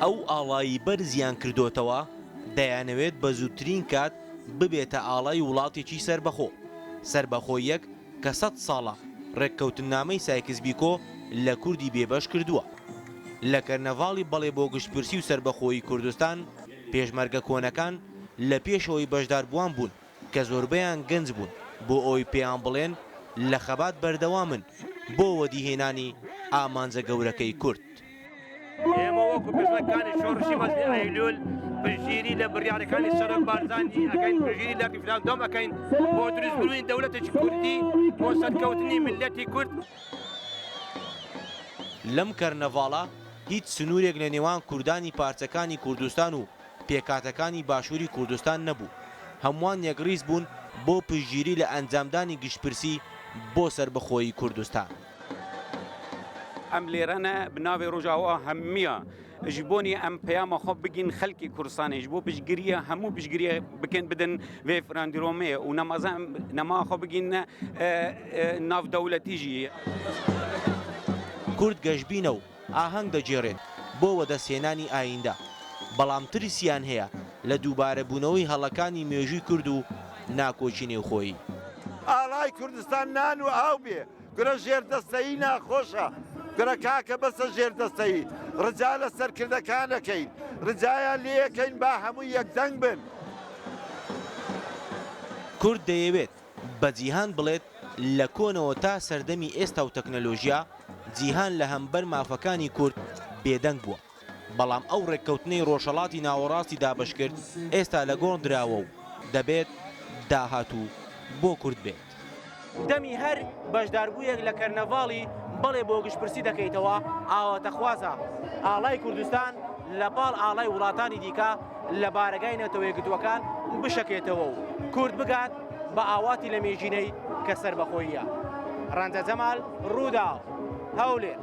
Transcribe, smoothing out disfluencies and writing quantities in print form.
ئەو ئاڵای بەرزیان کردۆتەوە، دەیانەوێت بە زووترین کات ببێتە ئاڵای وڵاتێکی سەربەخۆ، سەربەخۆییەک کە سەت ساڵە ڕێککەوتننامەی سایکس بیکۆ لە کوردی بێبەش کردووە. لە کەرنەڤاڵی بەڵێ بۆ گشتپرسی و سەربەخۆیی کوردستان، پێشمەرگە کۆنەکان لە پێشەوەی بەشداربووان بوون کە زۆربەیان گەنج بوون بۆ ئەوەی پێیان بڵێن لە خەبات بەردەوامن بۆ وەدیهێنانی ئامانجە گەورەکەی کورد. ئێمە وەکو پێشمەرگەکانی شۆڕشی مەزنی ئەیلول پشتگیری لە بڕیارەکانی سەرۆک بارزانی ئەکەین، پشتگیری لە ڕیفراندۆم ئەکەین بۆ دروستبوونی دەولەتێکی کوردی بۆ سەرکەوتنی میللەتی کورد. لەم کەرنەڤاڵە هیچ سنوورێک لە نێوان کوردانی پارچەکانی کوردستان و پێکهاتەکانی باشووری کوردستان نەبوو، هەمووان یەکڕیز بوون بۆ پشتگیری لە ئەنجامدانی گشتپرسی بۆ سەربەخۆیی کوردستان. ئەم لێرەنە بە ناوی ڕۆژاوا هەمیە ji بۆنی ئەم پەیامە خۆ بگین خەلکی کوردستانێ ji بۆ پشتگیریە هەموو پشتگیریە بکەن بدەن vê فراندرۆمێ و نەمازە نەما خۆ بگین ناودەولەتی ژی. کورد گەشبینە و ئاهەنگ دەگێڕێت بۆ وەدەستهێنانی ئایندە، بەڵام ترسیان هەیە لە دووبارەبوونەوەی هەڵەکانی مێژووی کورد و ناکۆکی نێوخۆیی. ئاڵای کوردستان نان و ئاو بێ. کورە ژێردەستەیی ناخۆشە کورە کاکە بەسە ژێردەستەیی ڕجا لە سەرکردەکان ئەکەین ڕجایان لێ ئەکەین با هەموو یەک دەنگ بن. کورد دەیەوێت بە جیهان بڵێت لە کۆنەوە تا سەردەمی ئێستا و تەکنەلۆژیا جیهان لە هەمبەر مافەکانی کورد بێدەنگ بووە. بەڵام ئەو ڕێککەوتنەی ڕۆژهەڵاتی ناوەڕاستی دابەشکرد ئێستا لە گۆڕ دراوە و دەبێت داهاتوو بۆ کورد بێت. دەمی هەر بەشداربوویەک لە کەرنەڤاڵی بەڵێ بۆ گشتپرسی دەکەیتەوە، ئاواتەخوازە ئاڵای کوردستان لە پاڵ ئاڵای وڵاتانی دیکە لە بارەگای نەتەوەیەکگرتووەکان بشەکێتەوە و کورد بگات بە ئاواتی لەمێژینەی کە سەربەخۆییە. ڕەنجە جەمال، ڕووداو، هەولێر.